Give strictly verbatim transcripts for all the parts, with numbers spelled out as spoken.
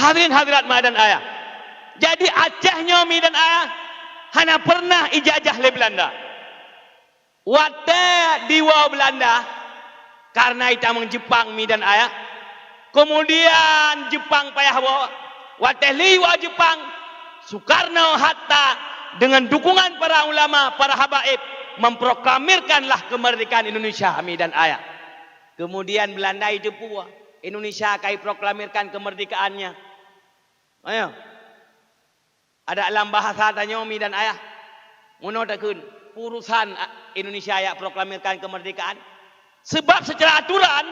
Hadirin hadirat mak dan ayah. Jadi Aceh nyoe mi dan ayah hana pernah ijajah lé Belanda. Watée diwoe Belanda, karena itamong Jepang mi dan ayah. Kemudian Jepang payah woe, watée liwoe Jepang, Soekarno, Hatta dengan dukungan para ulama, para habaib memproklamirkanlah kemerdekaan Indonesia mi dan ayah. Kemudian Belanda iteupeue Indonesia ka iproklamirkan kemerdekaannya. Ayo. Ada lam bahasa tanyoe mi dan ayah. Meunoe takheun, urusan Indonesia yak proklamirkan kemerdekaan. Sebab secara aturan,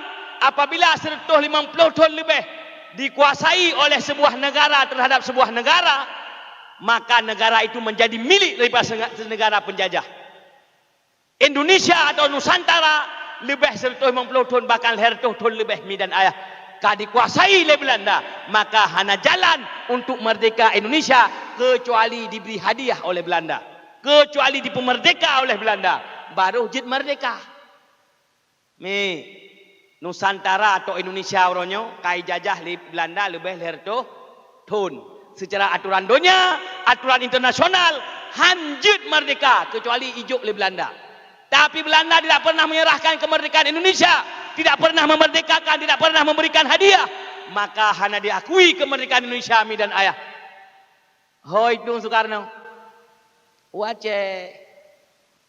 apabila seratus lima puluh thon leubeh dikuasai oleh sebuah negara terhadap sebuah negara, maka negara itu menjadi milik daripada se-, negara penjajah. Indonesia atau Nusantara leubeh seratus lima puluh thon, bahkan lhèe reutôh thon leubeh mi dan ayah ka dikuasai lé Belanda, maka hana jalan untuk merdeka Indonesia kecuali diberi hadiah oleh Belanda, kecuali dipeumerdeka oleh Belanda, baru jeuet merdeka. Mi, Nusantara atau Indonesia uroe nyoe ka ijajah lé Belanda leubeh lhèe reutôh thon. Secara aturan donya, aturan internasional, han jeuet merdeka kecuali ijok lé Belanda. Tapi Belanda tidak pernah menyerahkan kemerdekaan Indonesia, tidak pernah memerdekakan, tidak pernah memberikan hadiah, maka hana diakui kemerdekaan Indonesia mi dan ayah. Hôi Tuan Soekarno, u Aceh,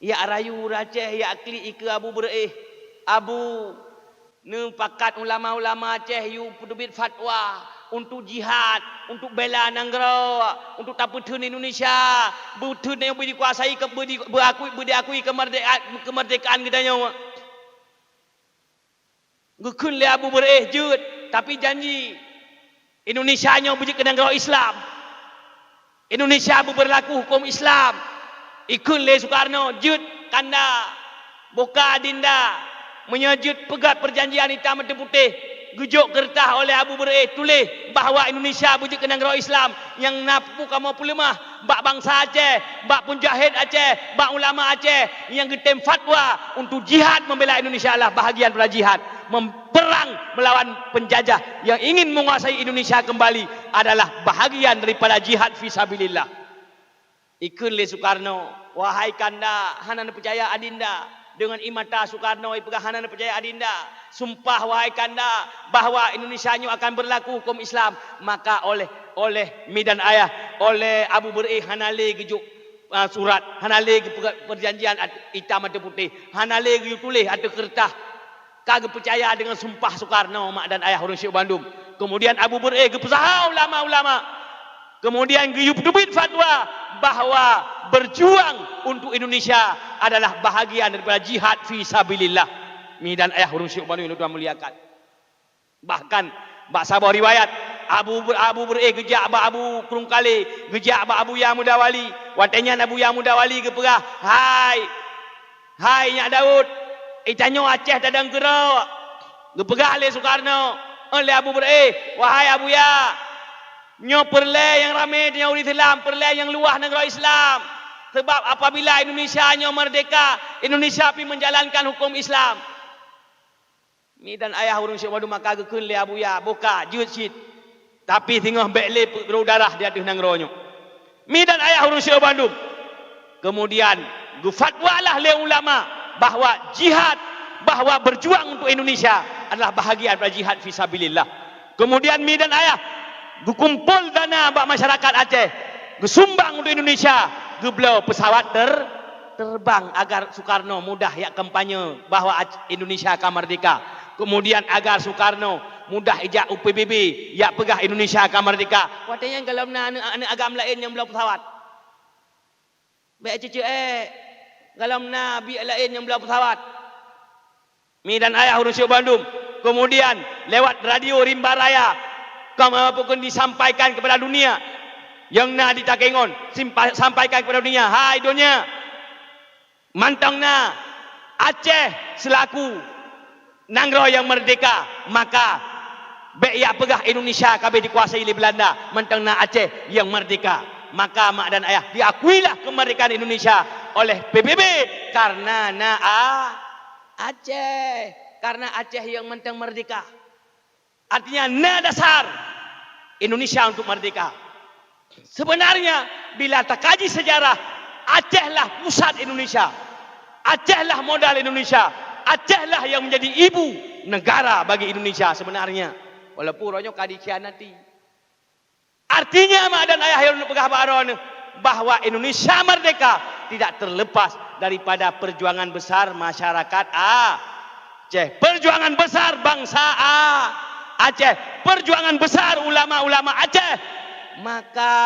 yak rayu ureueng Aceh, yak klik ikeue Abu Beureu'eh, Abu, neupakat ulama-ulama Aceh yue peuteubiet fatwa untuk jihad, untuk bela nanggroe, untuk tapeutheun Indonesia, beutheun nyang beudikuasai keu, beudi-, beuakui, beudiakui kemerdekaan, kemerdekaan geutanyoe. Geukheun lé Abu Beureu'eh jeuet, tapi janji Indonesia nyoe beujeuet keu nanggroe Islam. Indonesia beubeurlaku huköm Islam. Ikheun lé Soekarno jeuet kanda, boka dinda. Meunyoe jeuet peugét peujanjian itam ateueh putéh, geujok keureutah oleh Abu Beureu'eh tuléh bahwa Indonesia beujeuet keu nanggroe Islam nyang na peue kamoe peuleumah bak bansa Aceh, bak peujahét Aceh, bak ulama Aceh nyang geutem fatwa untuk jihad membela Indonesia adalah bahagian daripada jihad. Mem-, perang melawan penjajah yang ingin menguasai Indonesia kembali adalah bahagian daripada jihad fi sabilillah. Ikheun lé Soekarno, "Wahai kanda, hana neupeucaya adinda." Deungon ié mata Soekarno ipeugah, "Hana neupeucaya adinda. Sumpah, wahai kanda, bahwa Indonesia nyoe akan beurlaku huköm Islam." Maka oleh, oleh mi dan ayah, oleh Abu Beureu'eh hana lé geujok, ah, surat, hana lé geupeugét peujanjian at-, itam ateueh putéh, hana lé geuyue tuléh ateueh keureutah. Ka geupeucaya deungon sumpah Soekarno, mak dan ayah ureueng syedara bandum. Kemudian Abu Beureu'eh geupeusaha ulama-ulama. Kemudian geuyue peuteubiet fatwa bahwa berjuang untuk Indonesia adalah bahagian daripada jihad fi sabilillah. Mi dan ayah ureueng syedara bandum nyang lôn muliakan. Bahkan bak saboh riwayat, Abu Ber-, Abu Beureu'eh geujak bak Abu Krueng Kalé, geujak bak Abuya Muda Wali. Watée nyan Abuya Muda Wali geupeugah, "Hai, hai Nyak Daud, itanyoe Aceh tadong keudroe." Geupeugah lé Soekarno, eh, lé Abu Beureu'eh, "Wahai Abuya, nyoe peureulée nyang ramé tanyoe ureueng Islam, peureulée nyang luwah nanggroe Islam. Sebab apabila Indonesia nyoe merdeka, Indonesia pih menjalankan huköm Islam." Mi dan ayah ureueng syedara bandum, maka geukheun lé Abuya, "Boka, jeuet cit. Tapi singoh bék lé peuet droe darah di ateueh nanggroe nyoe." Mi dan ayah ureueng syedara bandum. Kemudian geufatwalah lé ulama bahwa jihad, bahwa berjuang untuk Indonesia adalah bahagian daripada jihad fi sabilillah. Kemudian mi dan ayah geukumpol dana bak masyarakat Aceh, geusumbang untuk Indonesia, geubloe pesawat ter-, terbang agar Soekarno mudah yak kampanye bahwa Ac-, Indonesia ka merdeka. Kemudian agar Soekarno mudah ijak u P B B yak peugah Indonesia ka merdeka. Watée nyan golom na aneuk, aneuk agam laén nyang bloe pesawat. Bék ceuceuek, golom na biek laén nyang bloe pesawat. Mi dan ayah ureueng syedara bandum. Kemudian lewat radio Rimba Raya, ka meupeukon disampaikan kepada dunia nyang na di Takengon, simpa-, sampaikan kepada dunia, "Hai donya, mantong na Aceh selaku nanggroe nyang merdeka, maka bék yak peugah Indonesia ka habéh dikuasai lé Belanda, mantong na Aceh nyang merdeka." Maka mak dan ayah, diakuilah kemerdekaan Indonesia oleh P B B karena na A-, Aceh, karena Aceh nyang mantong merdeka. Artinya na dasar Indonesia untuk merdeka. Sebenarnya, bila takaji sejarah, Aceh lah pusat Indonesia. Aceh lah modal Indonesia. Aceh lah yang menjadi ibu negara bagi Indonesia sebenarnya. Walaupun uroe nyoe ka dikhianati. Artinya, mak dan ayah nyang lôn peugah bak droeneuh, bahwa Indonesia merdeka tidak terlepas daripada perjuangan besar masyarakat Aceh, perjuangan besar bangsa A-, Aceh, perjuangan besar ulama-ulama Aceh. Maka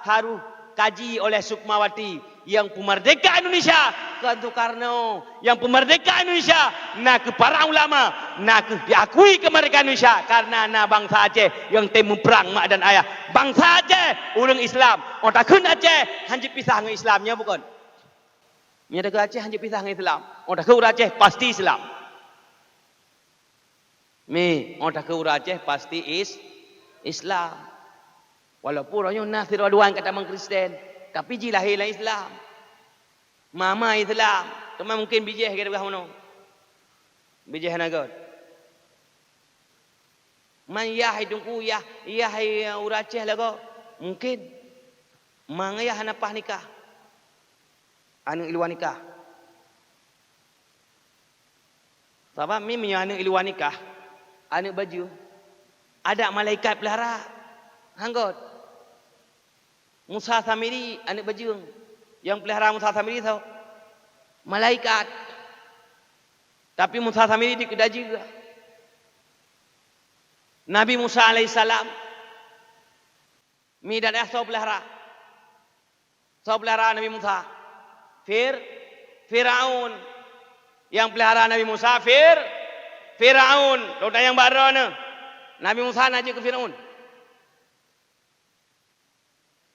harus kaji oleh Sukmawati, nyang peumerdeka Indonesia kon Soekarno, nyang peumerdeka Indonesia na kheueh para ulama, na kheueh diakui keumerdekaan Indonesia karena na bangsa Aceh nyang tem muprang mak dan ayah. Bangsa Aceh ureuëng Islam, oh takheun Aceh hana jeuet pisah ngon Islam, nyo bukon? Meunyoe takheun Aceh hana jeuet pisah ngon Islam, oh takheun ureuëng Aceh pasti Islam. Mi, oh takheun ureuëng Aceh pasti is-, Islam. Walaupun uroe nyoe na sidroe dua nyang ka tamong Kristen, tapi jih lahé lam Islam. Mama Islam, teuma mungkin bijéh ka peugah meunoe. Bijéh hana göt. Man yah hai teungku, yah, yah hai ureuëng Aceh lagoe, mungkin. Man yah hana paih nikah. Aneuëk i luwa nikah. Sabab mi meunyoe aneuëk i luwa nikah, aneuëk bajeueng, adak malaikat peulihara. Hana göt. Musa Samiri aneuëk bajeueng, nyang peulihara Musa Samiri soe? Malaikat. Tapi Musa Samiri dikeue dajeueng. Nabi Musa alaihissalam, mi dan ayah soe peulihara? Soe peulihara Nabi Musa? Fir-, Firaun. Nyang peulihara Nabi Musa Fir-, Firaun. Lôn tanyong bak droeneuh, Nabi Musa na jeuet keu Firaun?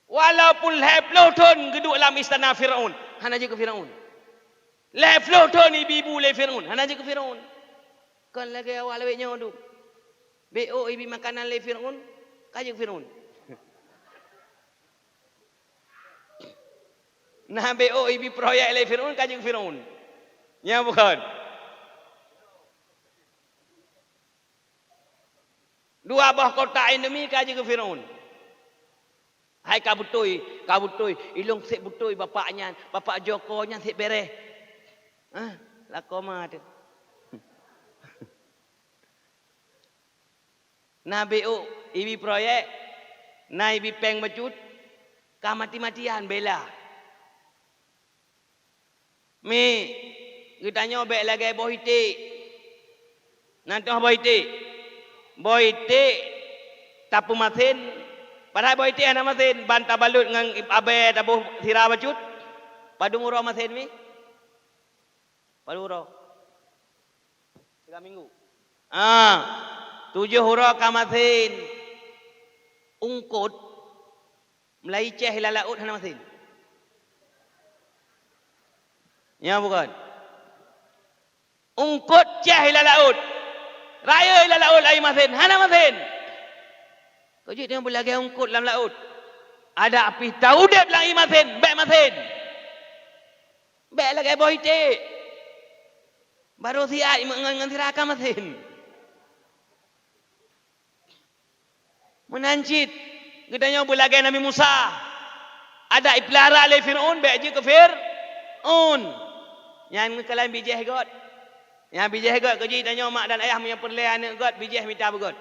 Walaupun lhée ploh thon geuduek lam istana Firaun, hana jeuet keu Firaun. Lhée ploh thon ibi bu lé Firaun, hana jeuet keu Firaun. Kon lagée awak lawét nyoe dum. Bék ôk ibi makanan lé Firaun, ka jeuet keu Firaun. Na bék ôk ibi proyek lé Firaun, ka jeuet keu Firaun. Nyan bukon? Dua boh kotak Indomie ka jeuet keu Firaun. Hai ka beutôi, ka beutôi, ilôn seb beutôi bapak nyan, bapak Joko nyan seb béréh. Ah, lakoe ma teuh. Na bék ôk ibi proyek, na ibi péng bacut, ka mati-matian bela. Mi, geutanyoe bék lagée boh iték. Na teuh boh iték. Boh iték tapeumasen, padahai boh iték hana masen, ban tabalot ngon abée taboh sira bacut. Padum uroe masen mi? Padum uroe? Tiga minggu. Ah, tujoh uroe ka masen. Ungkot, meulai céh ilalak ôt hana masen. Nyo bukon? Ungkot céh ilalak ôt. Rayeuk ilalak ôt lai masen, hana masen. Keu jeuet nyoe beulagée ungkot lam laôt. Adak pih taudeb lam ié masen, bék masen. Bék lagée boh iték. Barô siat ngon, ngon sira ka masen. Meunan cit, geutanyoe beulagée Nabi Musa. Adak ipeulara lé Firaun, bék jeuet keu Firaun. Nyan meukalon bijéh göt. Nyan bijéh göt, keu jih tanyoe mak dan ayah meunyoe peureulée aneuëk göt, bijéh mita beugöt.